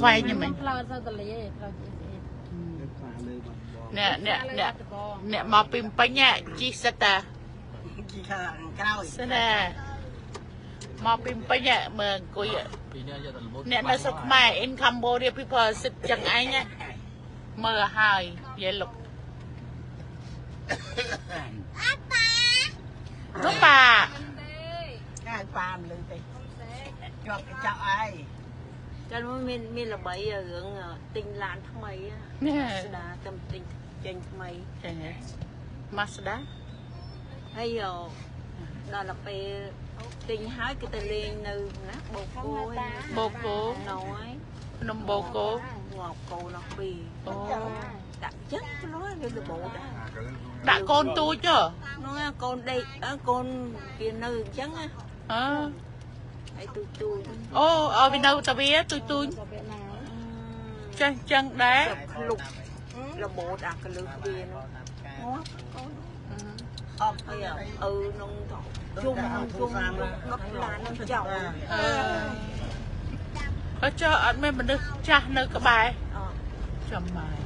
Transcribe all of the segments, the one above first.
ខ្វែងហ្នឹងមិញ ផ្លូវទៅតលាផ្លូវជា អ្នកអ្នកអ្នកអ្នកមកពីពេញជីសិតតា ជីខាងក្រោយ សិនណាមកពីពេញមើលអង្គុយអ្នកនៅស្រុកខ្មែរ in Cambodia people សិតចឹងឯងមើលហើយយាយលុកនោះប៉ា កាយប៉ាមលឺទេជាប់កញ្ចក់អី ចានោះមានមានល្បីរឿងទិញឡានថ្មីស្ដាតែទិញចេញថ្មី ចេញហ៎ Mazda ហើយដល់ទៅពេលទិញហើយគេទៅលេងនៅណាបូកូ បូកូ ណយ ភ្នំបូកូ ងាប់កូននោះពីរ អូ ដាក់ចឹងទៅលយវាលបោដែរ ដាក់កូនទូចហ៎ នោះកូនដេកកូនវានៅអញ្ចឹងណា អើ ហើយទូចទូច អូឲ្យវានៅតាវាទូចទូចចេះចឹងដែរ ក្លុករបូតអាកលឹះវានោះងាប់កូន អប ហើយឪនឹងជុំជុំដុតឡាននឹងចោល អឺអើចុះអត់មានមនុស្សចាស់នៅក្បែរចំម៉ាយ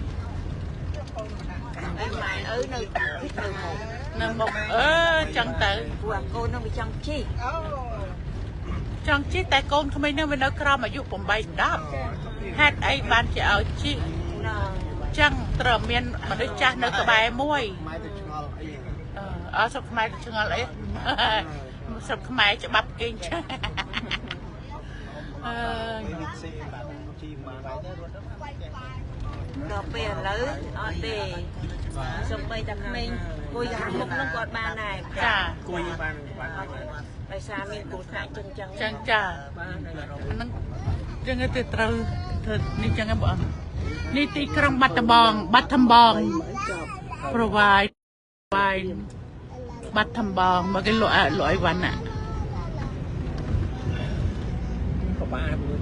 ឯម៉ែឪនៅនៅមុខ នៅមុខអឺចឹងទៅ ព្រោះអាកូននឹងវាចង់ជិះ អូ ចង់ជិះតែកូនក្មេងនឹងវានៅក្រោមអាយុ8 10ហេតុអីបានជាឲ្យជិះ ណា ចឹងត្រូវមានមនុស្សចាស់នៅក្បែរមួយ ម៉ែទៅឆ្ងល់អី អើស្រុកខ្មែរឆ្ងល់អីស្រុកខ្មែរច្បាប់គេអញ្ចឹងអឺ ស៊ីបាទជីមកបាយទៅរត់ទៅ ដល់ពេលឥឡូវអត់ទេសំបីតែក្មេងគួយខាងមុខនឹងគាត់បានដែរ ចា គួយបានបាន ដោយសារមានគ្រោះថ្នាក់ចឹងចឹង ចឹងចានឹងចឹងទៅត្រូវធ្វើនេះចឹងហ៎បងនេះទីក្រុងបាត់ដំបងបាត់ដំបង provide បាត់ដំបងមកគេលក់លក់អីវ៉ាន់ណា ក៏បានមួយ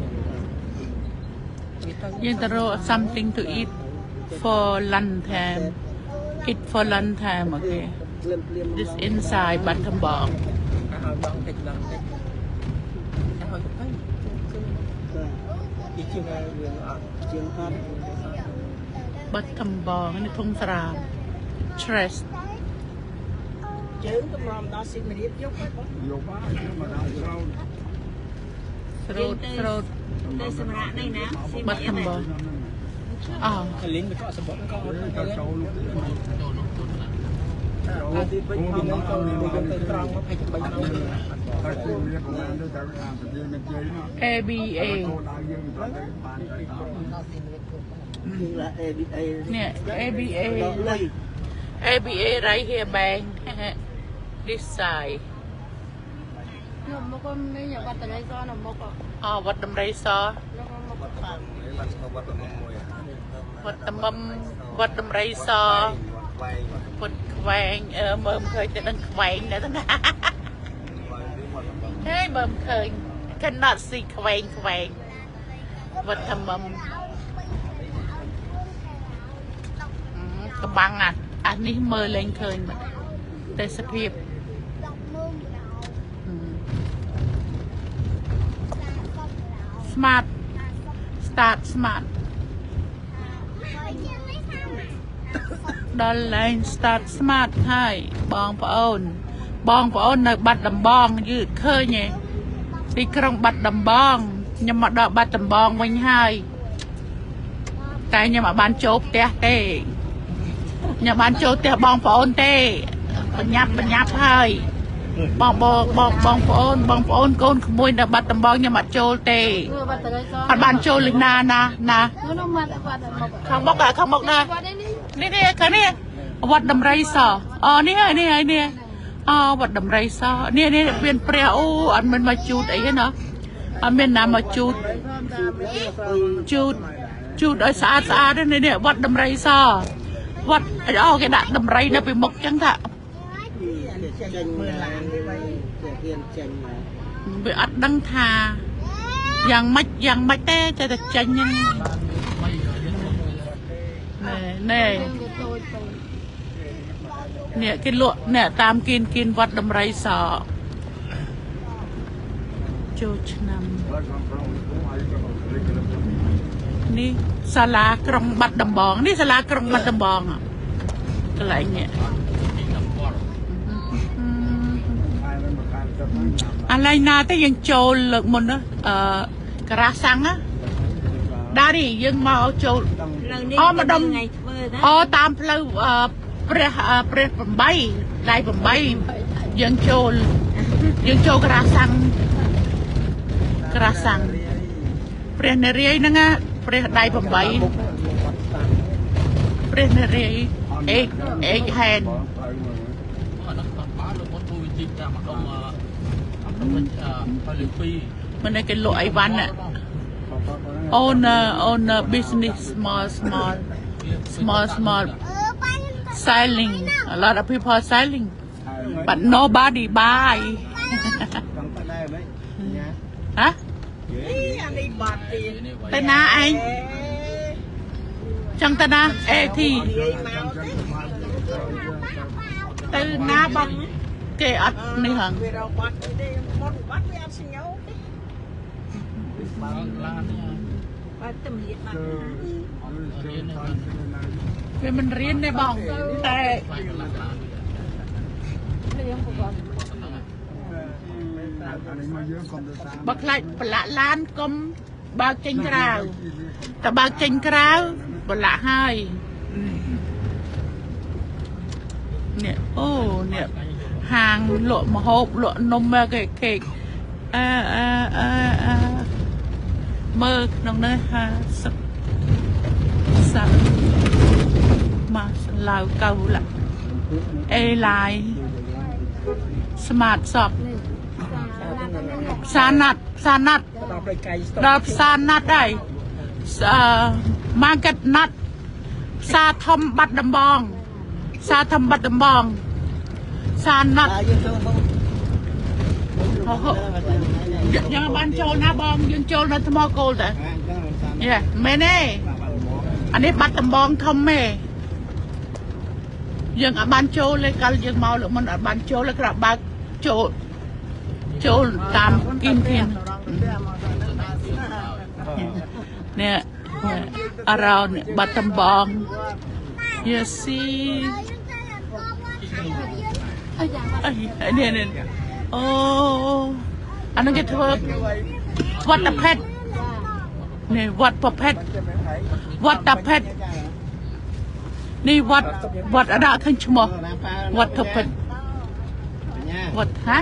យើងទៅរក something to eat for lunch time, eat for lunch time. Okay. ភ្លាមភ្លាម This inside បាត់ដំបង ឲ្យបងតិចបងតិចឲ្យទៅពីជាងវាអត់ ជាងអត់ បាត់ដំបងនេះធុងស្រាម stress ជើងតម្រាំដល់ស៊ីមរៀបយកហើយបង យកបានមកដល់ស្រោត ស្រូតស្រូត ទៅសម្រាប់នេះណាស៊ី បាត់ដំបងអ លីងវាកក់សបុតក៏អត់ ទៅ ទៅ ចូលនោះ ចូលនោះចូលណា ទីពេញ ពីនោះទៅទៅត្រង់មក23ម៉ោង តែទីមានប្រហែលទៅទៅអាប្រទេសមានជ័យនោះ ABA គោលដៅយើងទៅបានទៅ ដល់ស៊ីមរៀបគឺឡា ABA នេះ ABA លុយ ABA right here, bank this side. នៅមុខមានវត្តរីសនៅមុខ អវត្តដំរីស នៅមុខ វត្តតមវត្តដំរីសវត្តខ្វែងអឺមើលមិនឃើញតែដឹងខ្វែងដែរណាហេមើលមិនឃើញ cannot see ខ្វែងខ្វែងវត្តតមកបាំងអាអានេះមើលលែងឃើញបាត់ទេសភាព smart start smart ដល់ឡើង start smart ហើយបងប្អូន បងប្អូននៅបាត់ដំបងយឺតឃើញទេទីក្រុងបាត់ដំបងខ្ញុំមកដល់បាត់ដំបងវិញហើយតែខ្ញុំអត់បានចូលផ្ទះទេខ្ញុំបានចូលផ្ទះបងប្អូនទេបញ្ញាប់បញ្ញាប់ហើយបងបងបងបងប្អូនបងប្អូនកូនក្មួយនៅបាត់ដំបងខ្ញុំអត់ចូលទេ វត្តរីស អត់បានចូលលេខណាណាណា នោះនោះមកវត្តមុខ ខាងមុខអាខាងមុខណា វត្តនេះ នេះនេះខាងនេះវត្តដំរីសអូនេះហើយនេះហើយនេះអូវត្តដំរីសនេះនេះមានព្រះអូអត់មានមកជូតអីទេណាអត់មានណាមកជូតជូតជូតឲ្យស្អាតស្អាតនេះនេះវត្តដំរីសវត្តអូគេដាក់ដំរីនៅពីមុខចឹងថា ចេញមើលឡាននេះវិញជាហ៊ានចេញមក វាអត់ដឹងថាយ៉ាងម៉េចយ៉ាងម៉េចទេចេះតែចេញហ្នឹងណែណែ វាតូចទៅ នេះគេលក់អ្នកតាមគៀនគៀនវត្តដំរីសចូលឆ្នាំ បាទក្នុងក្នុងហើយក៏លេខ នេះសាលាក្រុងបាត់ដំបងនេះសាលាក្រុងបាត់ដំបងកន្លែងនេះអាឡៃណាទេយើងចូលលើកមុនណាការ៉ាសាំងណាដារីយើងមកចូលអូម្ដុំអូតាមផ្លូវព្រះព្រះ8ដៃ8យើងចូលការ៉ាសាំងការ៉ាសាំងព្រះនារាយហ្នឹងណាព្រះដៃ8ព្រះនារាយអេកអេកហែនមិនគេលក់អីវ៉ាន់ owner business small small small small selling a lot of people are selling but nobody buy ហ៎ទៅណាឯងចង់ទៅណាអេធីទៅណាបាត់គេអត់នេះហង វារកបាត់ទេមុនបាត់វាអត់សញ្ញោទេបាត់តែមៀតបាត់វាមិនរៀនទេបងតែបើខ្លាចប្រឡាក់ឡានកុំបើកចេញក្រៅតែបើកចេញក្រៅប្រឡាក់ហើយនេះអូនេះហាងលក់ម្ហូបលក់នំគេខេកអឺអឺអឺអឺមើលក្នុងនេះ50សាមកឡាវកៅឡាអេឡាយស្មាតសពផ្សារណាត់ផ្សារណាត់ដល់ផ្សារណាត់ហើយ market ណាត់ផ្សារធំបាត់ដំបងផ្សារធំបាត់ដំបងផ្សារណាត់យើងបានចូលណាបងយើងចូលនៅថ្មគោលតាយេមែនទេអានេះបាត់ដំបងធំទេយើងអត់បានចូលទេកាលយើងមកលើកមុនអត់បានចូលទេគ្រាន់បើកចូលចូលតាមគីមធាននេះ around បាត់ដំបង you see នេះនេះអូអានោះគេធ្វើវត្តភេទនេះវត្តប្រភេទវត្តភេទនេះវត្តវត្តអត់ដាក់ឃើញឈ្មោះវត្តភេទវត្តហា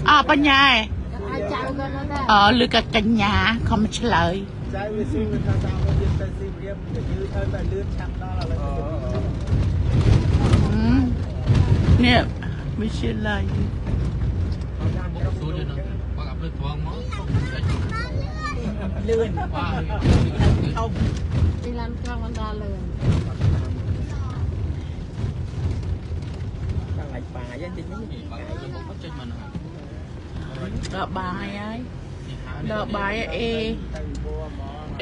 អបញ្ញាអឬក៏កញ្ញាខំឆ្លើយនេះវិទ្យាល័យ លឿន ទីឡានក្រុងអណ្ដាលឿន ដល់ឡៃបាយហ្នឹងតិចនេះ ដល់បាយហើយដល់បាយអេ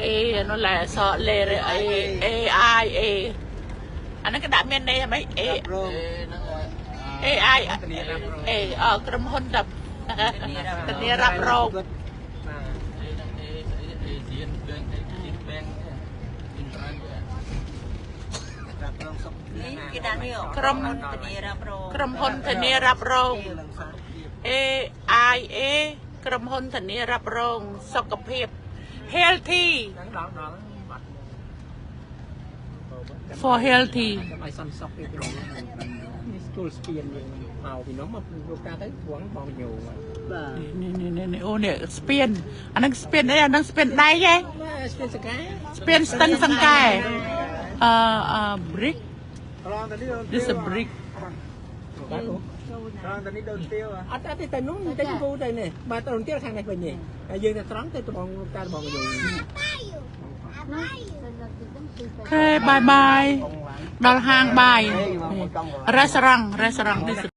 អេនោះឡែសលេអេអេអាយអេអាហ្នឹងគេដាក់មានន័យហ្មងអេអេអាយអេអក្រុមហ៊ុនតាធានារ៉ាប់រងក្រុមហ៊ុនធានារ៉ាប់រង AIA ក្រុមហ៊ុនធានារ៉ាប់រងសុខភាព healthy for healthy ឲ្យសន្សុខពីត្រង់នេះស្ទូលស្ពានយើងមកពីនោះមកលោកតាទៅត្រង់បងញោ បាទនេះនេះនេះអូនេះស្ពានអាហ្នឹងស្ពានអីអាហ្នឹងស្ពានដៃហ៎ ស្ពានសង្កែ ស្ពានស្ទឹងសង្កែអឺ brick this is a brick បាទអូ ត្រង់ទៅនេះដូចទៀវ អត់ទេទៅនោះទៅគូទៅនេះបាទទៅទៀវខាងនេះវិញនេះហើយយើងទៅត្រង់ទៅត្បងលោកតាត្បងយើង ខេបាយបាយដល់ហាងបាយរេស្តូរ៉ង់រេស្តូរ៉ង់ this